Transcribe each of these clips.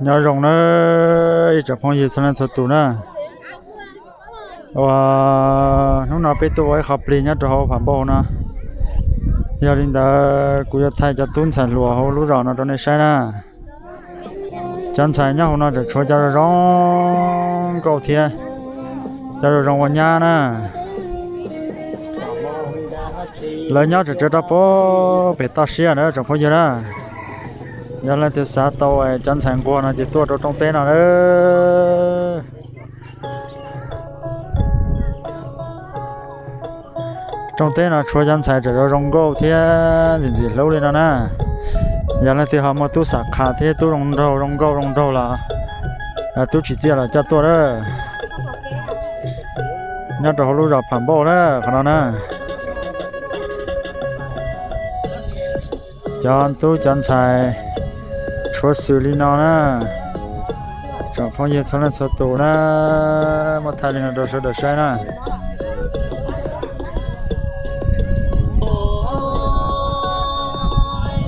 Nyob zoo nawb ib tsoom phooj ywg txhua leej txhua tus na. Uas hnub no peb tuaj ua ib qho plig nyob rau hauv Pham Npauj no. Yog li ntawd kuv yuav thaij cov tub ntxhais hluas hauv lub zos no rau nej saib na. Cov ntxhais nyob hauv no tseem tshuav cov zoo zoo nkauj thiab cov zoo zoo ua nyab na. Lawv nyob tseem tshuav rau pem toj siab na tsoom phooj ywg na. Yog leej twg xav tau cov ntxhais nquag no ces tuaj rau rooj teb no na. Rooj teb no tshuav cov ntxhais tseem zoo zoo nkauj thiab ntxim ntxim hlub li no na. Yog leej twg ho muaj tub xam qhas thiab tub zoo nraug zoo nkauj zoo nraug los tub tsim txiaj los coj tuaj na. Nyob rau hauv lub zos Pham Npauj na qhov no na. Cov tub cov ntxhais tshuav xws li no na. Tsoom phooj ywg txhua leej txhua tus na, muab thaij li no rau sawv daws saib na.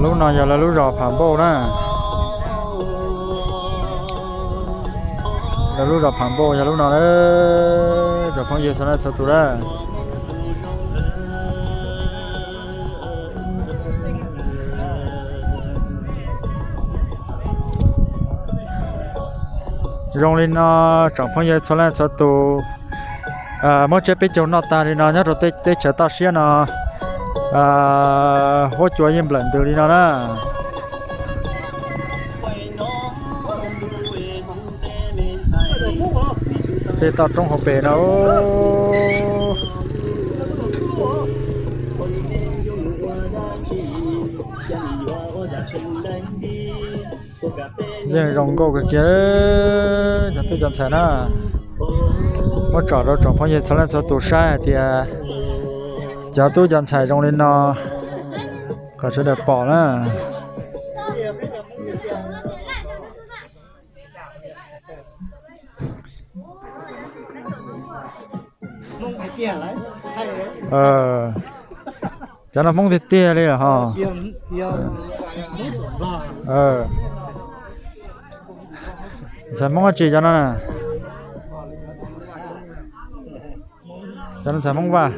Lub no yog lawv lub zos Pham Npauj na. Lawv lub zos Pham Npauj yog lub no na, tsoom phooj ywg txhua leej txhua tus na. Zoo li no, tsoom phooj ywg txhua leej txhua tus, muab tsiab peb caug noj tag li no nyob rau teb chaws toj siab no, huab cua yeej nplawm ntws li no na. Tej toj roob hauv pes no, yeej zoo nkauj kawg kiag cov tub cov ntxhais na. Muab tsom rau tsoom phooj ywg txhua leej txhua tus saib hais tias cov tub cov ntxhais zoo li no kom sawv daws pom na. Cov no Hmoob tiag tiag li ho. Ntxhais Hmoob dab tsi cov no na? Cov no ntxhais Hmoob Vaj.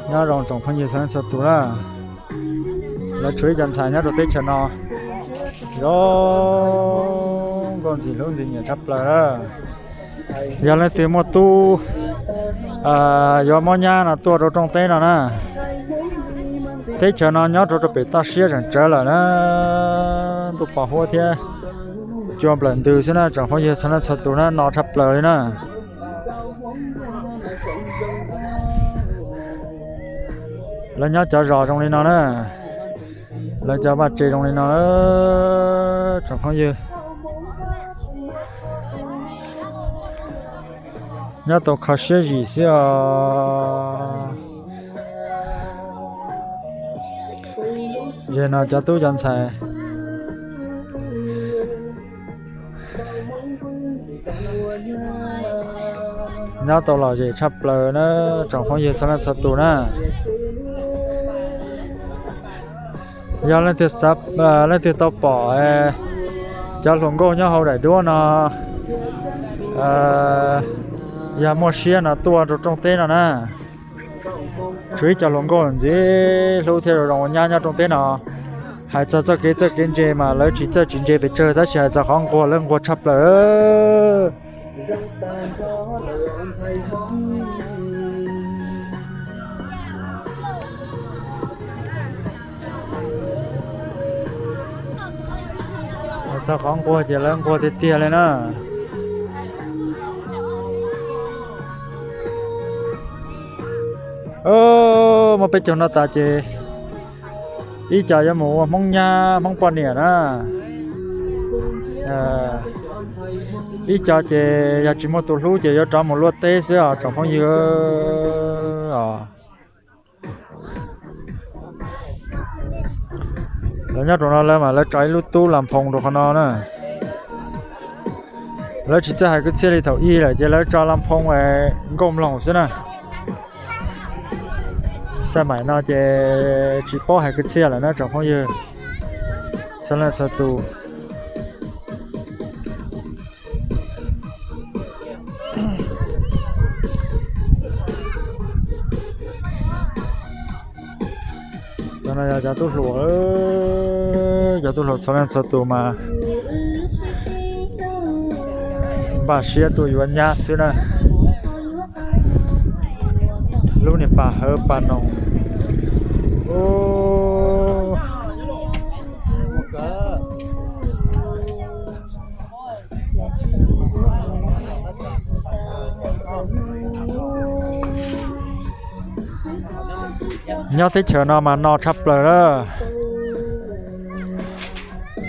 Nyob zoo tsoom phooj ywg txhua leej txhua tus na. Lawv tshuav ib co ntxhais nyob rau teb chaws no zoo nkauj ntxim hlub ntxim nyiam tshaj plaws na. Yog leej twg muaj tub yuav muab nyab no tuaj rau rooj teb no na. Teb chaws no nyob rau rau pem toj siab tseem tsawv lawm na. Ntuj pos huab thiab cua nplawm ntws xwb na tsoom phooj ywg txhua leej txhua tus na, no tshaj plaws li na. Lawv nyob cov zos zoo li no na. Lawv cov vaj tse zoo li no, tsoom phooj ywg. Nyob tau kho siab zim xwb os. Zem no cov tub cov ntxhais nyob tau lom zem tshaj plaws na, tsoom phooj ywg txhua leej txhua tus na. Yog leej twg tau pom cov hluas nkauj nyob hauv daim duab no, yog muaj siab no tuaj rau rooj teb no na. Tshuav ib co hluas nkauj ntxim hlub thiab zoo zoo ua nyab nyob rooj teb no. Hais txog txoj kev txawj kev ntse mas lawv tsis txawj tsis ntse pes tsawg, tab sis hais txog qhov nquag lawv nquag tshaj plaws. Txog qhov nquag ces lawv nquag tiag tiag li na. Muab peb caug no tas ces ib co yuav mus ua Hmoob nyab Hmoob poj niam na. Ib co ces yog tsis muaj tus hlub ces yuav rov mus luaj teb xwb os tsoom phooj ywg os. Lawv nyob rau no lawv mas lawv tso ib lub tub las phoo rau qhov no na. Lawv tsis txawj hais kwv txhiaj li thaum ub lawm ces lawv tso las phoo nkauj mloog xwb na. Xaj maim no ces tsis paub hais kwv txhiaj lawm na tsoom phooj ywg txhua leej txhua tus. Cov no yog cov tub hluas, cov tub hluas txhua leej txhua tus mas npaj siab tuaj yuav nyab xwb na. Lub niag pas hawv pas noog. Nyob teb chaws no mas no tshaj plaws na.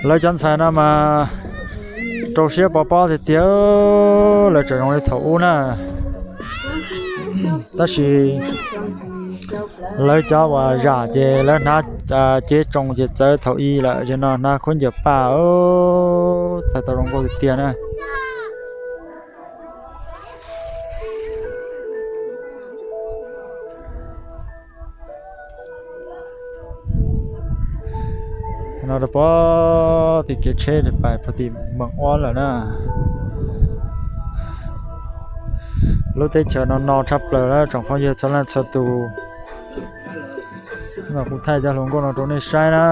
Lawv cov ntxhais no mas rau siab pov pob tiag tiag, lawv tseem zoo li thaum ub na. Tab sis lawv cov uas zam ces lawv hnav cev tsoo ces txawv thaum i lawm, ces no hnav khaub ncaws paj, txais tau zoo nkauj tiag tiag na. No rau pem tim kev tsheb pais puag tim Meem Uab lawm na. Lub teb chaws no no tshaj plaws na tsoom phooj ywg txhua leej txhua tus. Kuv thaij cov hluas nkauj no rau nej saib na.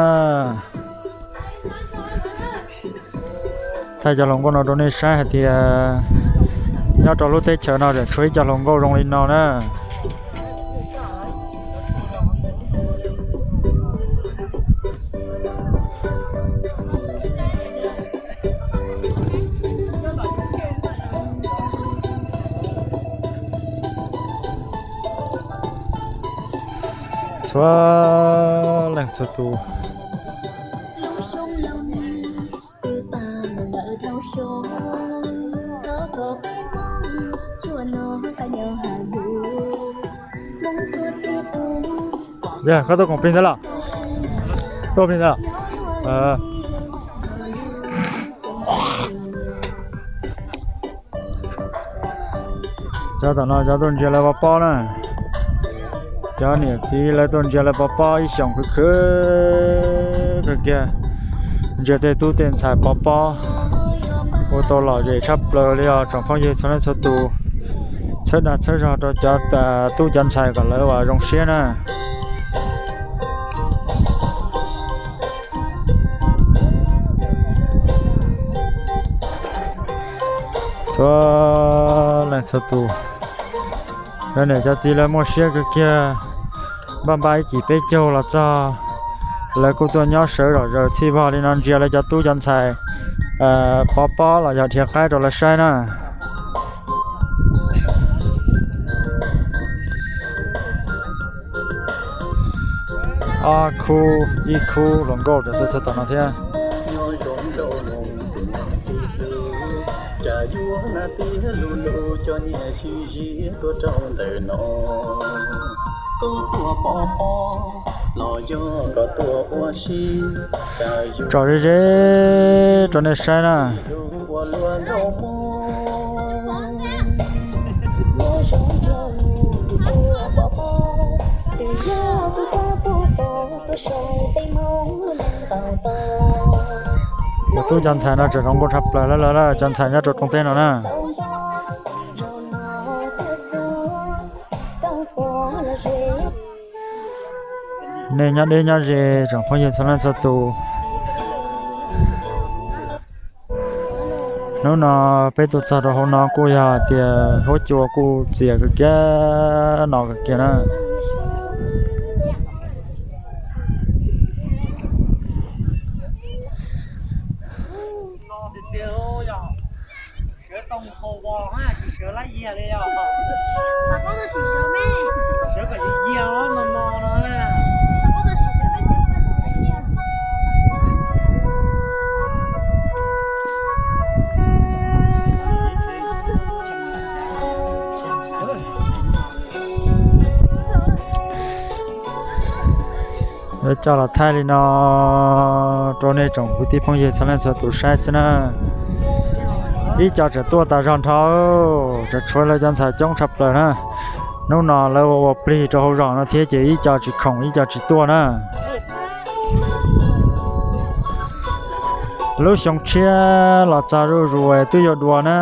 Thaij cov hluas nkauj no rau nej saib hais tias nyob rau lub teb chaws no tseem tshuav ib co hluas nkauj zoo li no na. Txhua leej txhua tus. Yog koj tuaj koom plig ntawd los? Tuaj plig ntawd los? Cov tom no cov tuaj ntsia lawv pov pob na. Cov niam txiv lawv tuaj ntsia lawv pov pob ib xyoos khwv khwv kawg kiag. Ntsia tej tub tej ntxhais pov pob ua tau lom zem tshaj plaws li os tsoom phooj ywg txhua leej txhua tus. Txhawb dag txhawb zog rau cov tub cov ntxhais kom lawv uas zoo siab na. Txhua leej txhua tus, cov niam cov txiv lawv muaj siab kawg kiag. Npaj npaj ib cim peb caug los txog, lawv kuj tuaj nyob sawv zom zaws txhij vog li no ntsia lawv cov tub cov ntxhais pov pob los yog dhia qaib rau lawv saib na. Ob khub, ib khub hluas nkauj tseem tuaj txog tom no thiab. Tso ze ze rau nej saib na. Cov tub cov ntxhais no tseem zoo nkauj tshaj plaws lawm, cov ntxhais nyob rau rooj teb no na. Nej nyob deb nyob ze tsoom phooj ywg txhua leej txhua tus. Hnub no peb tuaj txog rau hauv no kuj yog hais tias huab cua kuj txias kawg kiag no kawg kiag na. Coj los thaij li no rau nej tsoom kwv tij phooj ywg txhua leej txhua tus saib xwb na. Ib co tseem tuaj tas zog nrho, tseem tshuav lawv cov ntxhais coob tshaj plaws na. Hnub no lawv ua plig rau hauv zos no thiab ces ib co tsis khoom ib co tsis tuaj na. Lub xyoo tshiab los txog zuj zus twb yuav dua na,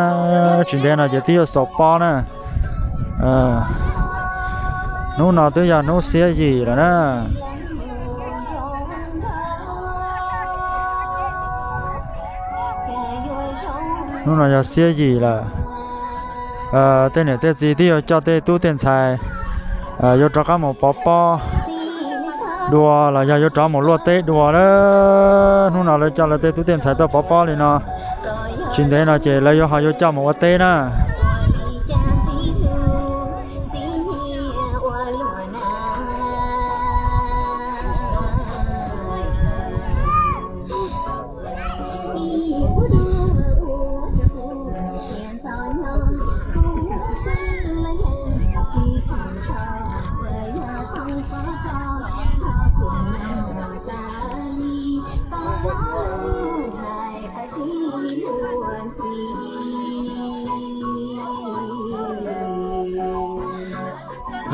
tsis ntev no ces twb yuav xaus pob na. Hnub no twb yog hnub xiab yim lawm na. Hnub no yog xiab yim lawm. Tej niam tej txiv twb yuav coj tej tub tej ntxhais yuav rov qab mus pov pob dua los yog yuav rov mus luaj teb dua na. Hnub no lawv coj lawv tej tub tej ntxhais tuaj pov pob li no, tsis ntev no ces lawv yuav ho yuav coj mus ua teb na.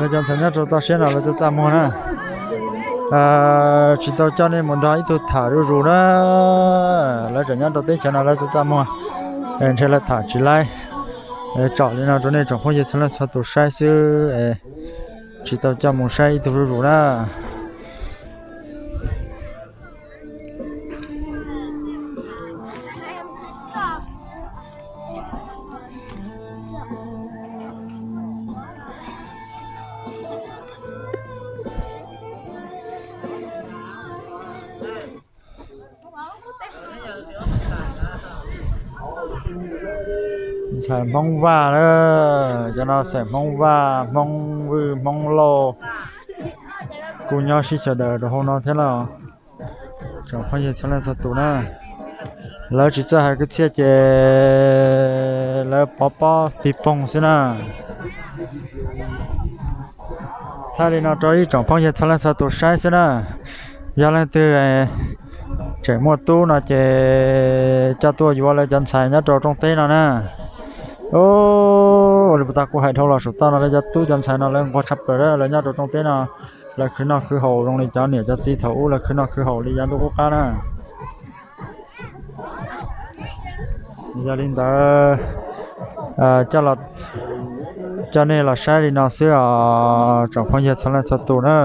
Lawv cov ntxhais nyob rau toj siab no lawv txaj txaj muag na. Tsis tau coj nej mus nrog ib tug tham zuj zus na. Lawv tseem nyob rau teb chaws no lawv txaj txaj muag, ntshe lawv tham tsis laib. Tsom li no rau nej tsoom phooj ywg txhua leej txhua tus saib xwb, tsis tau coj mus saib ib tug zuj zus na. Ntxhais Hmoob Vaj na, cov no xeem Hmoob Vaj, Hmoob Vwj, Hmoob Lauj, kuj nyob sib xyaw daws rau hauv no thiab los. Tsoom phooj ywg txhua leej txhua tus na, lawv tsis txawj hais kwv txhiaj ces lawv pov pob pig poog xwb na. Thaij li no rau ib tsoom phooj ywg txhua leej txhua tus saib xwb na. Yog leej twg tseem muaj tub no ces coj tuaj yuav lawv cov ntxhais nyob rau rooj teb no na. Ua li puas tas kuv hais dhau los saum toj no lawv cov tub cov ntxhais no lawv nquag tshaj plaws, lawv nyob rau rooj teb no, lawv khwv noj khwv haus zoo li cov niam cov txiv thaum ub lawv khwv noj khwv haus li yav ntuj qub qab na. Yog li ntawd, coj nej los saib li no xwb os tsoom phooj ywg txhua leej txhua tus na.